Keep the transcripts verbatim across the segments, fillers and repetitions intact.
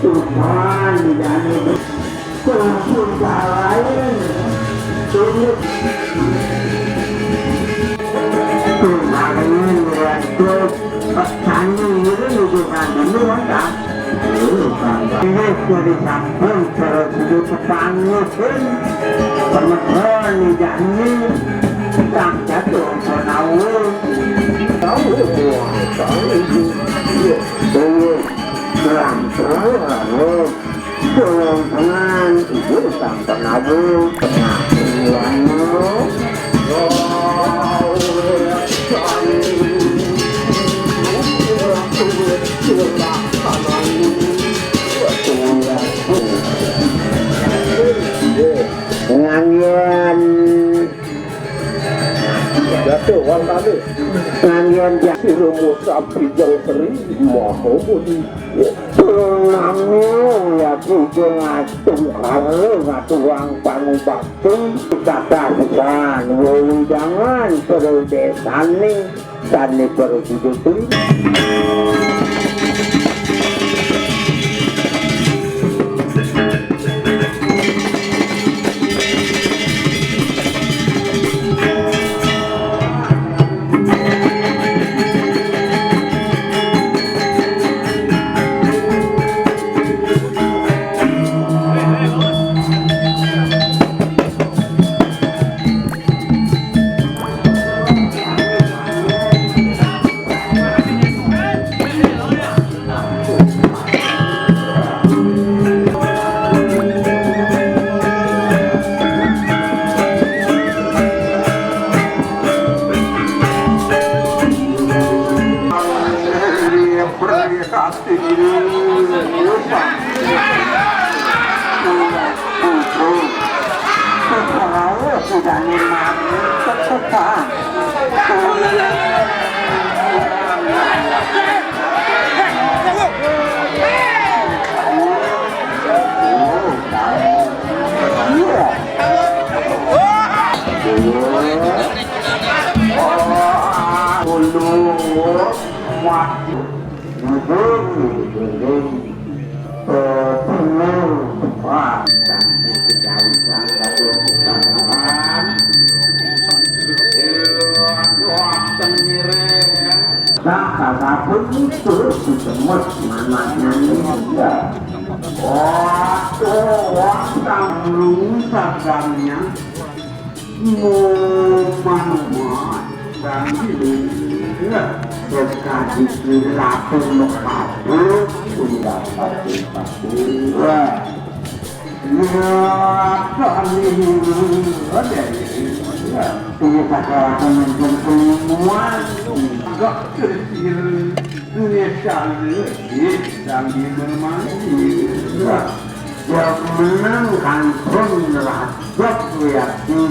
Tuhan, di dalam kumpul lain. Ini kemarin, waktu petani ini, itu kan dulu, kan? Ini dari samping terus itu kepanggil, pemeran ini, tak jatuh, penawa. Tahu, tahu, tahu. Terang, terang, terang. Tulung tenang, ibu sang penabuh, tengah keluarnya. Nganggen. Jatuh, wantane. Nganggen jatuh. Rumus sampi jeng seri, maha mudi. Tulung nami, ya, tulung ngatu, karo ngatu wang pangubakti, kata pisan, wewidangan, perlu desane, sane perlu didukung. Nah, kakakku itu disemut mamanya ini. Waduh, wah, kamu sadangnya. Muman, muman, kami ingat, terkadang lapor mekabur, sudah pasti-pasti. Wah. Ya, kami ingat, ya, ini kata teman-teman semua, enggak kecil, ini kali, dan di rumah ini. Wah. Yang menang kantun rajab yati,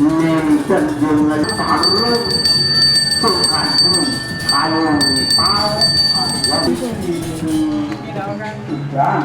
nenten dengan tarung, tuh kantun, kayung pau, ada di sini. Dan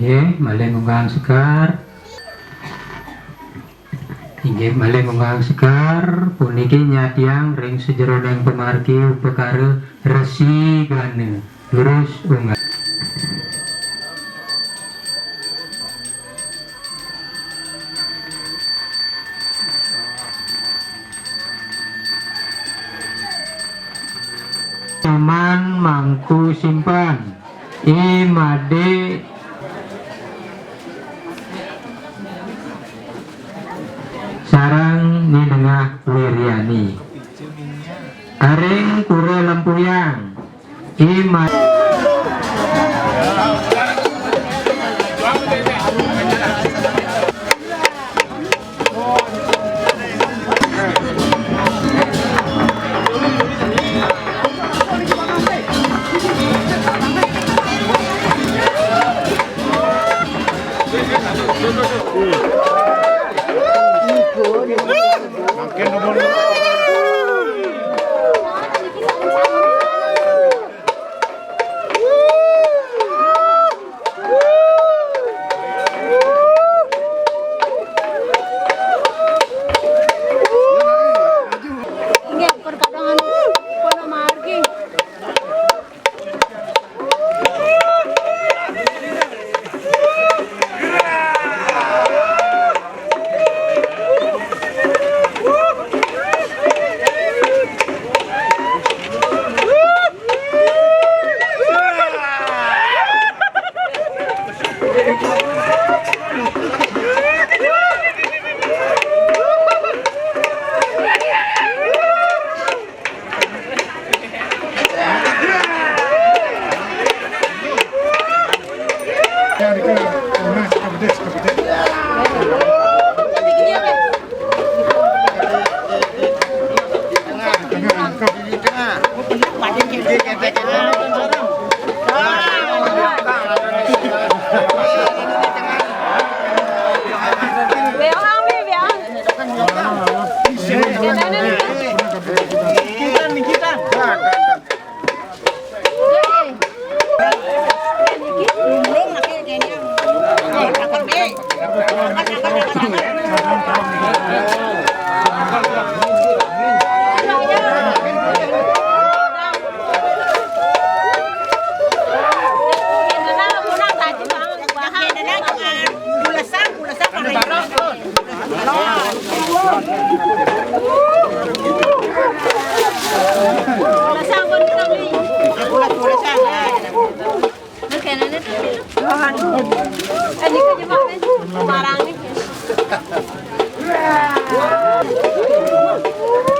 Nggih, malih ngunggahang sekar. Inggih, malih ngunggahang sekar. Puniki nyadiang ring sajeroning pamargi upakara Resi Gana. Lurus unggah. Paman Mangku Simpan, I Made sareng Ni Nengah Wiriani. Aring Pura Lempuyang, I Ma- Inggih, perpadangan kono margi.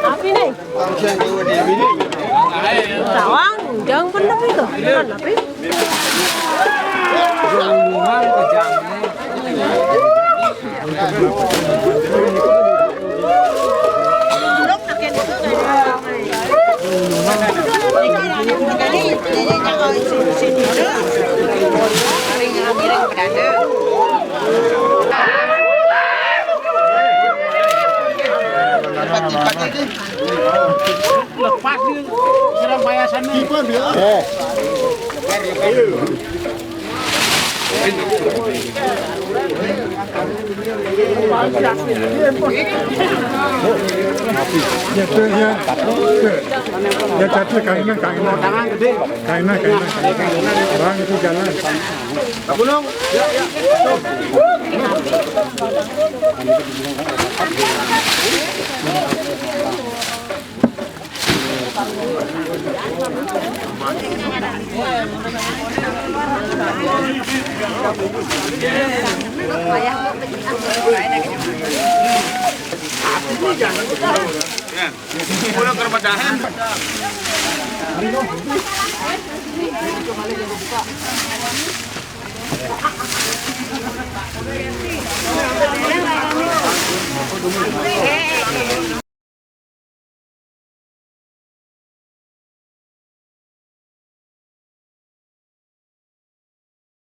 Apa nih? Tawang, jangan bener itu. Beneran, tapi. Lepas nih, serang payasan nih. Ya, tuh, ya. Tuh. Ya, jatuh, kainnya, kainnya. Kainnya, kainnya, kainnya. Bang, itu jalan. Pak Gunung. Ya, ya. Pulang ke rumah Dahan.